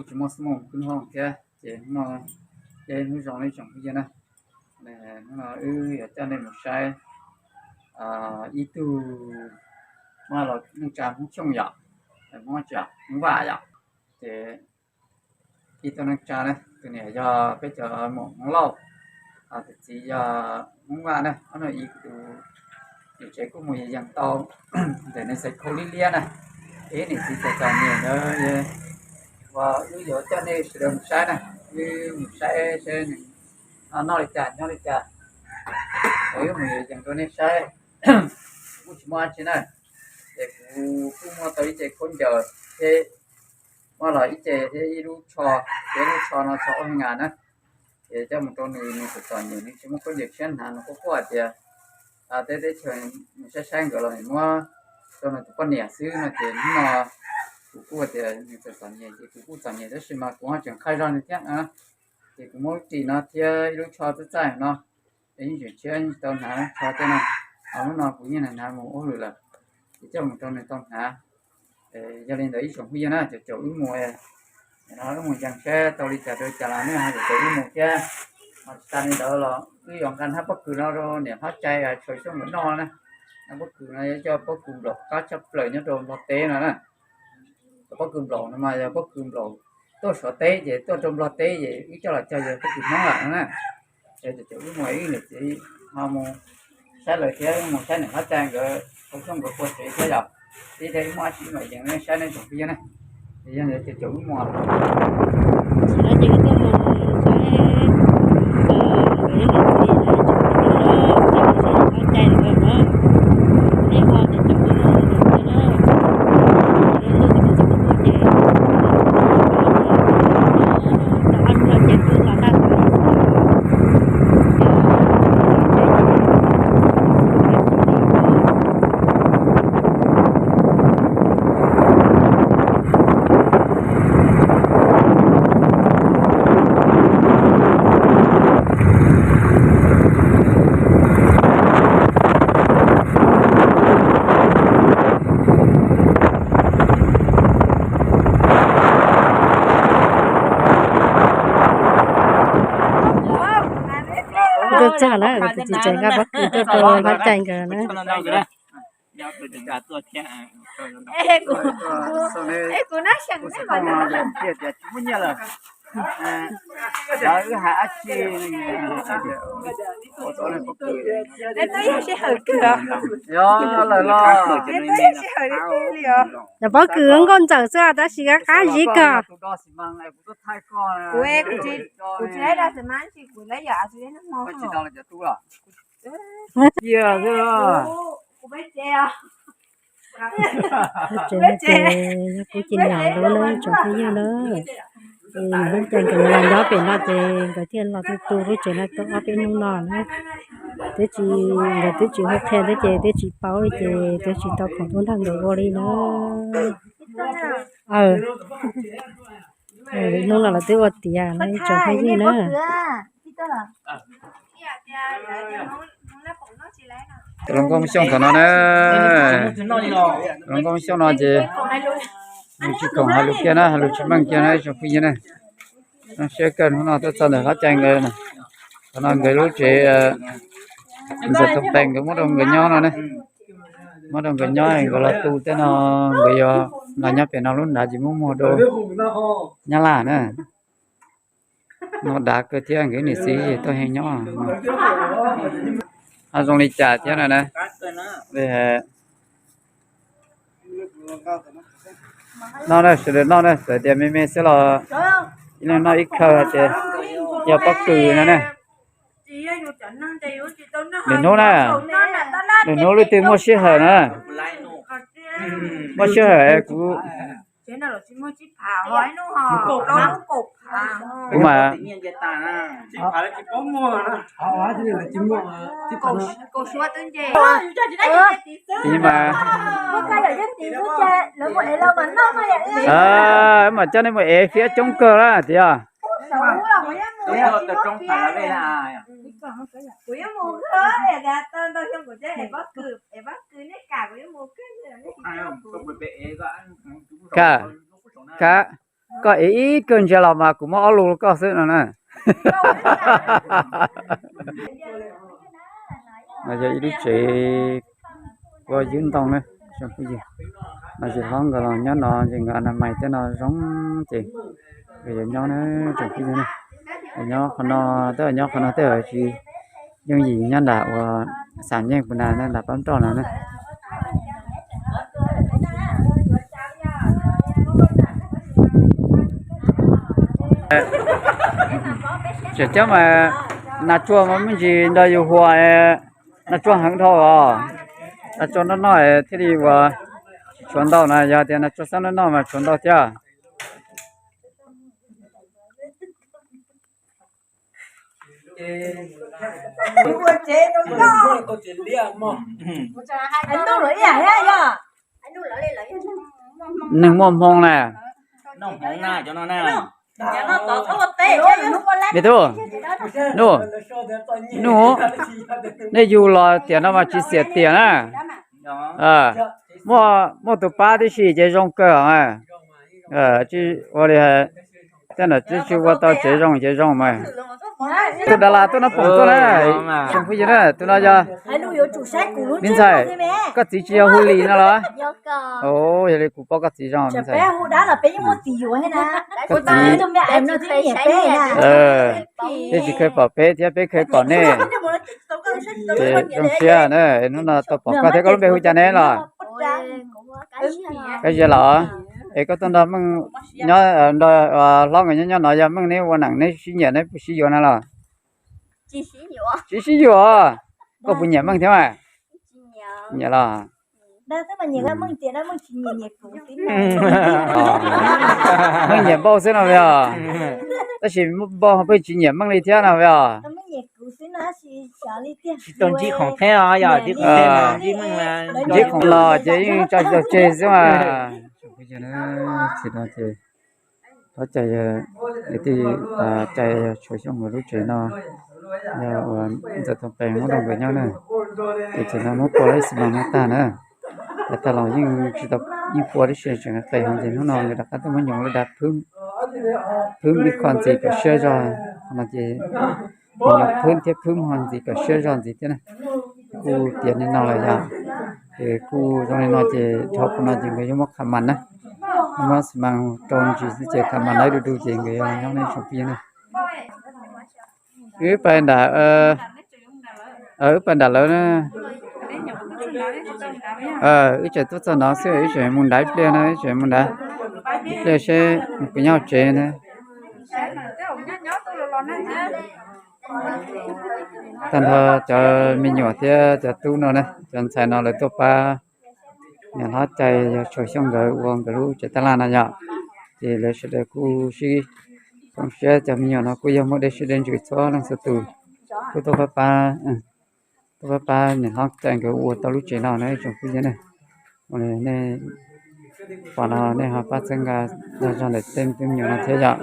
tsis muaj xub moos kub hnub thiab ces hnub no, ces hnub zoo li tsoom phooj ywg na, hnub no wb yuav coj nej mus saib ib tug muab los neej tsa Hmoob Xyooj yom, Hmoob tsa Hmoob Vaj yom. Ces ib tug neej tsa na, tus niam yog peb cov muam Hmoob Lauj, tus txiv yog Hmoob Vaj na, ob no ib tus, niam tsev kuj mus yees tau ntawm nws xaiv khau liab liab na, ib niam txiv txom txom nyem ntawd, uas wb yuav coj nej sawv daws mus saib na, wb mus saib seb nws noj li cas nyob li cas, es wb mus yees rau nej saib. Kuv kuj tsis muaj dab tsi na, ces kuv kuj muaj tau ib ce khaub ncaws thiab, muab los ib ce thiab ib lub tsho, ces lub tsho no tsho ob peb ngas na. Ces coj mus rau nws, nws txom txom nyem, nws tsis muaj khaub ncaws tshiab hnav, nws quaj quaj hais tias teb teb chaws nws saib saib nkawd los nws muab rau nws tus poj niam xwb no ces hnub no kuv kuj tias nws txom txom nyem ces kuv kuj txom nyem tab sis mas kuv ho tseem qhaib zog nws thiab. Ces kuv muab lub ris no thiab ib lub tsho txaij txaij no, es yeej tseem tshiab tau hnav tsho tej no, ho hnub no kuv yeej hnav mus ua hauj lwm lawm, ces coj mus rau nws tau hnav. Yog li ntawd ib tsoom phooj ywg na, caum caum wb mus, no wb mus yees saib tau li cas rau li cas los nej ho caum caum wb mus thiab. Ho tsis tas li ntawd los wb yuav nqa hnab pob kws no rau niam Hlob Cai Tshaus Xyooj nkawd noj na. Hnab pob kws no yog cov pob kws nplaum qab tshaj plaws nyob rau Nplog teb no na. Cov pob kws nplaum no mas yog pob kws nplaum tuaj Suav teb ces tuaj rau Nplog teb ces wb coj los cog yog pob kws Hmoob lawm no na. Es caum caum wb mus, wb niam txiv ho mus saib lawv thiab mus saib niam Hlob Cai nkawd Tshaus Xyooj nkawd puag tsev thiab yom. Tib teb muaj dab tsi mam yees saib nej tsoom phooj ywg na. Yog li ntawd caum caum wb mus. Tam sim no ces wb tuaj mus saib nkawd ib niam txiv tsoom phooj ywg na, tuaj mus saib niam Hlob Cai nkawd na. Nej ho caum caum wb mus thiab na. Lub ntuj twb tsaus ntuj ces tau ob hnub no ces kuj los tag tau li ntawd. Tuaj txog na, kuv tus txiv tsev nqa pob kws tuaj rau Hlob Cai nkawd na. Cov pob kws nkauj ntxawm xwb tab sis qab qab zib kawg. Lub tsev no ces yog kuv cov niam lub na tsoom phooj ywg na. Ces Hlob Cai nkawd los nyob pem no ces nkawd thiaj los tu tu lub tsev no tau ob peb hnub no na. Twb tsis, nkawd twb tsis hu qhia thiab ces twb tsis paub li ces twb tsis tau khoom tuaj nrog nkawd ua li na. Hnub no lawv twb ua tiav no tsoom phooj ywg na. Tus hluas nkauj Xyooj thaum no na, tus hluas nkauj Xyooj no ces nws tsis khoom hais lus kiag na, hais lus tsis meej kiag na tsoom phooj ywg na. Zoo siab kawg hnub no tuaj txog ntawm Hlob Cai nkawd, thaum no nkawd lub tsev ntxawm Thoob Pees nkawd muab rau nkawd nyob no na. Muab rau nkawd nyob nkawd los tu tej no, nkawd yuav los nyob pem no lub nrad ces muab muag rau Nyab Laj na. No dav kawg thiab nkawd niam txiv tuaj heev nyob. Ho zoo li cas thiab no na. Noj na, sawv daws noj na, txawm tias me me xwb los ib leeg noj ib khawb ces yog pob kws no na. Lwm hnub na, lwm hnub leej twg muaj sij hawm na, muaj sij hawm kuv kuv mas, kuv mas, mas coj nej mus ev fiab coob kawg na tiag. Ka, ka, koj ev ib kawg ntsia los mas kuv muab ob lub rau koj xwb no na. No yog ib lub tsev kuj ywb ntoo na, tsoom phooj ywg. No ces hlob nkawd los nyob no ces nkawd a na mais tej no zoo ces nkawd yuav nyob na, tsoom phooj ywg na. Nyob qhov no, twb nyob qhov no tej tsis yooj yim nyob nram uas xam nyeej puas na nram pab nroj no na. Tseem ceeb mas nas tsuag mas me ntsis nrog yus huas, nas tsuag heev dhau os. Nas tsuag noj noj thiaj li uas tshuav ntau na, yog tias nas tsuag xab noj noj mas tshuav ntau thiab. Neeg muaj hmoo na. Me tub, nub, nub, nej yug los tiam no mas tsis xiam tiam na. Muaj, muaj tus pab tib si ces zoo kawg. Ua li, tej no tsis ua tau tsev zoo ces zoo mas. Tus dav las tuaj no pom tuaj na, tsoom phooj ywg na, tus no yog me ntxhais, koj txiv tsis yog hu li no los? Yog li kuv paub koj txiv zoo me ntxhais. Koj txiv, peb tsis kheev pom peb thiab peb kheev pom nej. Ces zoo siab na, hnub no tau pom koj thiab. Koj lub npe hu cas ne los? Kab Zias los? Es koj tuaj nrog Meej nyob, nrog hlob nkawd nyob nyob no yog Meej neb ua neej neb sib nyiam neb puas sib yuav na los? Tsis sib yuav. Koj puas nyiam Meej thiab mas? Nyiam los? Meej nyiam Npauj xwb no os. Tab sis Npauj pheej tsis nyiam Meej li thiab no os. Tsis tau ntsib khoom thiab os, yog ntsib khoom los ces yeej tso tso tseg xwb mas. Txhim no ces thov caw yog, yog tij, caw yog Tshuas Xyooj nkawd lub tsev no yog uas Ntxawm Toom Qes muab rau nkawd nyob na. Ces txhim no muab pua lawm xi mas no tag na. Ces tag los yeej tsis tau, yeej pua tib si tseem qes heev ces hnub no nkawd rov qab tuaj muab nyoos lawm dag phwb, phwb ib qho ntxiv kom siab zog no ces nyoos phwb thiab phwb ho ntxiv kom siab zog ntxiv thiab na. Kuj tiav li no lawm yog, ces kuj zoo li no ces dhau qhov no ces nkawd yuav muab kha mas na, muab xi mas rau ntsis xwb ces kha mas lawv du du ces nkawd yuav nyob ne tsoom phooj ywg na. Wb pais nram, wb pais nram lawv na. Wb tseem tuaj txog no xwb, wb tseem mus nrad ib pliag na, wb tseem mus nrad ib pliag seb puas nyob tsev na. Tag nrho cov me nyuam thiab cov tub no na, cov ntxhais no lawv tuaj pab niam hlob cai yog Tshuas Xyooj nkawd ua nkawd lub tsev tab laj no yom. Ces lawv sawv daws kuj sib zoo siab, cov me nyuam no kuj yog muaj dej siab dej ntsws txhua leej txhua tus, kuj tuaj pab pab, tuaj pab pab niam hlob cai nkawd ua tau lub tsev no na tsoom phooj ywg na. Ua li nej pom no nej ho pab txhawb nqa zog ntawm tej me tub me nyuam no thiab yom.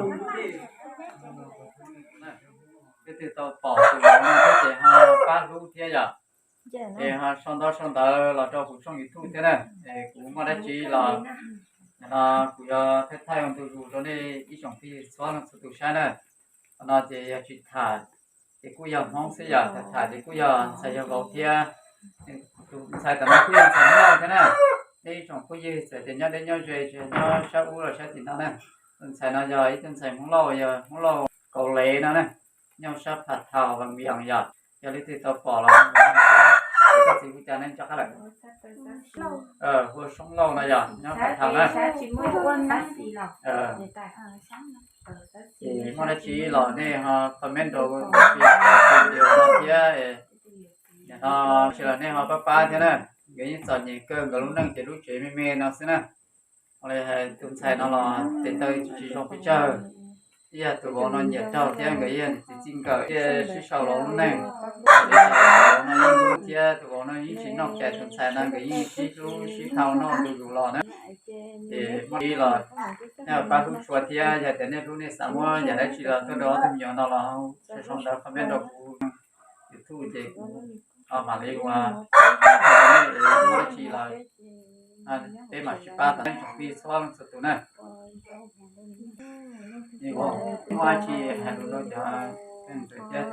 Leej twg tau pom tus no thiab ces ho pab hlub thiab yom. Es ho sau ntawv sau ntawv los rau kuv tshooj YouTube thiab na. Es kuv muaj dab tsi los no kuv yuav thaij thaij ua ntu zus rau nej ib tsoom phooj ywg txhua leej txhua tus saib na. Qhov no ces yog tsis tham ces kuj yog Hmoob xwb yom, tham tham ces kuj yog ntxhais yog vauv thiab. Tus ntxhais tam no kuj yog ntxhais Hmoob Lauj thiab na. Nej ib tsoom phooj ywg txawm tias nyob deb nyob ze tsis nyob sab ub los sab tim no na, tus ntxhais no yog ib tug ntxhais Hmoob Lauj, yog Hmoob Lauj Kaus Lev no na, nyob sab Phav Thau Vaj Vias yom. Yog leej twg tau pom los, koj txiv hu cas ne, nco qab lawm? Hu ua Soob Lauj no yom, nyob Phav Thau na. Ces muaj dab tsi los nej ho comment rau video no thiab. Nim no tsis los nej ho pab pab thiab na. Nkawd yeej txom nyem kawg, nkawd lub neej ces lub tsev me me no xwb na. Ua li hais tus ntxhais no los tes taw tsis zoo pes tsawg, ib yam tus vauv no nyiam raug thiab nkawd ib yam niam txiv txij nkawm thiaj sib sau los lub neej. Tus vauv no yeej hlub thiab tus vauv no yeej tsis noj cai tus ntxhais no, nkawd yeej sib hlub sib thau noj ntu zus los na. Ces muaj dab tsi los nej pab hlub tshua thiab, yog tias nej hlub nej xav muab yam dab tsi los tuaj rau ob tug me nyuam no los sau ntawv comment rau kuv YouTube ces kuv mam li ua, muaj dab tsi los peb mam sib pab tau tsoom phooj ywg txhua leej txhua tus na. Muaj tsis hais lus no cov, cov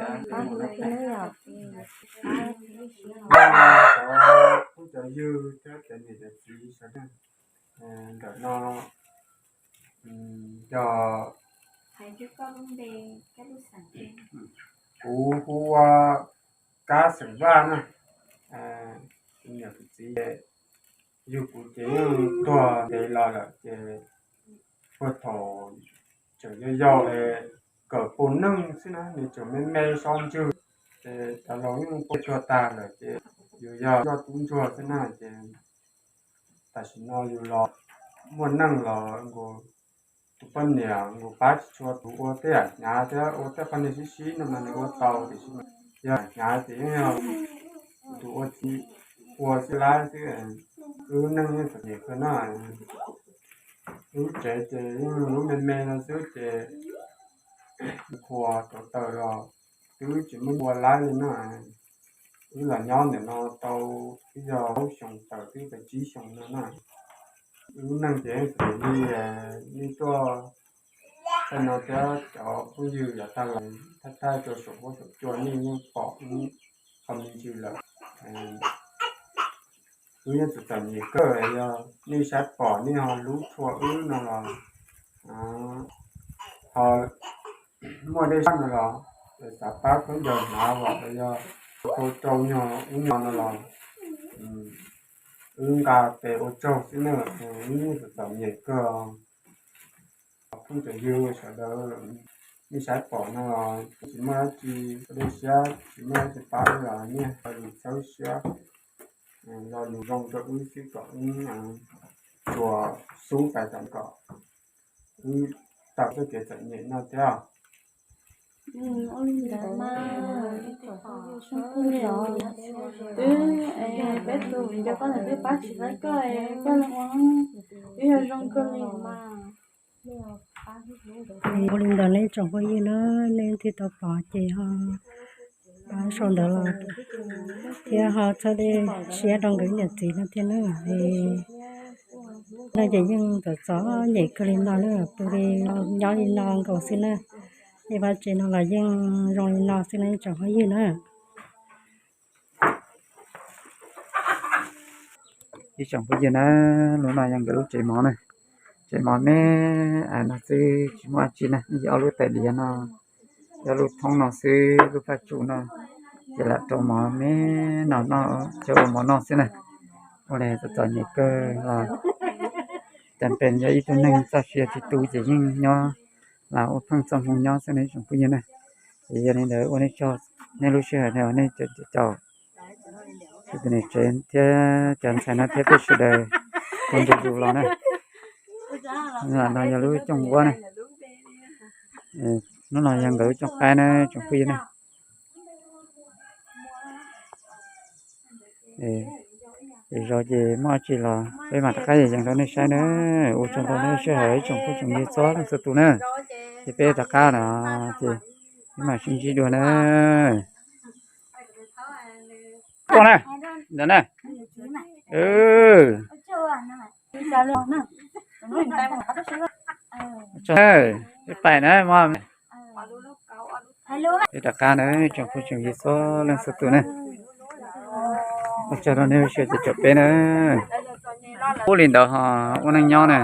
phooj cov ywg thiab cov niam cov txiv sawv daws, ntawm no yog kuv hu ua Kab xeem Vaj na. Niam tus txiv yug kuv ces yeej tuag ntev los lawm ces puag thaum tseem yau yau es kawm puag neej xwb na, nws tseem me me so ntswg ces cov laus yeej puag tuag tag lawm ces yus yog yoj tub ntsuag xwb na ces tam sim no yus los muaj neej los nkaus tus poj niam nkaus pab tsis tshua, tus ua tej yam hnyav thiab ua tej qhov niag sib sib no mas nws ua tau tiam sis mas yog yam hnyav ces yeej yog tus ua txiv ua xwb lawm xwb. Wb neej yeej txom nyem kawg na. Wb tsev ces yeej lub me me no xwb ces qhuas rauv taws los twb tsis muaj ua laib li na. Wb los nyob ntawm no tau twb yog plaub xyoos tawm twb tau tsib xyoos no na. Wb neej ces txom nyem li, nej tuaj txhaj no thiab cov phooj ywg yav tag los thaj thaj rau saum huab saum cua nej yeej pom wb qhov me ntsis lawm. Wb yeej txom txom nyem kawg, yog nej saib pom nej ho hlub tshua wb no los ho muaj dej sab no los xav pab khaub ncaws hnav los yog rau rau nyuag ub no no los wb nqa tes ua tsaug xwb na. Wb yeej txom txom nyem kawg. Phooj cov ywg sawv daws, nej saib pom no los tsis muaj dab tsi, dej siab tsis muaj dab tsi pab wb los nej ho yus txhawb siab lo lus zoo rau wb xwb kom wb tsuas xub pais kom wb tau txoj kev txom nyem no thiab. Twb peb tus nco koj ntawd twb pab tsis tau koj, koj ua twb yog zoo kawg li mas. Ua li ntawd nej tsoom phooj ywg na, nej thiaj tau pom ces ho pab sau ntawd los thiab ho txhawb dej siab rau nkawd niam txiv no thiab na. No ces yeej txom txom nyem kawg li no na, pw li nyob li no nkaus xwb na. Nej vaj tsev no los yeej zoo li no xwb na ib tsoom phooj ywg na. Ib tsoom phooj ywg na, lub no yog nkawd lub tsev mov na. Tsev mov me me no xwb tsis muaj dab tsi na, yog ob lub tais diav no, yog lub thoob no xwb, lub phaj tsum no ces lam rau mov me me no noj, ces ua mov noj xwb na. Ua li txom txom nyem kawg los cas pes yog ib tug neeg txoj sia tsis tu ces yeej nyob los ua pheej txoj hmoo nyob xwb ne ib tsoom phooj ywg na. Ces yog li ntawd ua nej tsaug nej lub sij hawm nej caum tsis tus niam tsev thiab cov ntxhais no thiab peb sawv daws ua ntu zus los na. No yog lub cooj uab na, lub no yog nkawd lub cooj qaib na tsoom phooj ywg na. Ces zog ces muaj dab tsi los peb mam rov qab yees rau nej saib na. Ua tsaug ntau nej sij hawm ib tsoom phooj tsoom ywg txhua leej txhua tus na. Ces peb rov qab no ces peb mam sib ntsib dua na. Tuaj na, ntawm na. Peb pais na, peb rov qab na tsoom phooj tsoom ywg txhua leej txhua tus na. Ua tsaug rau nej lub sij hawm caum peb na. Ua li ntawd ho ua neej nyob na.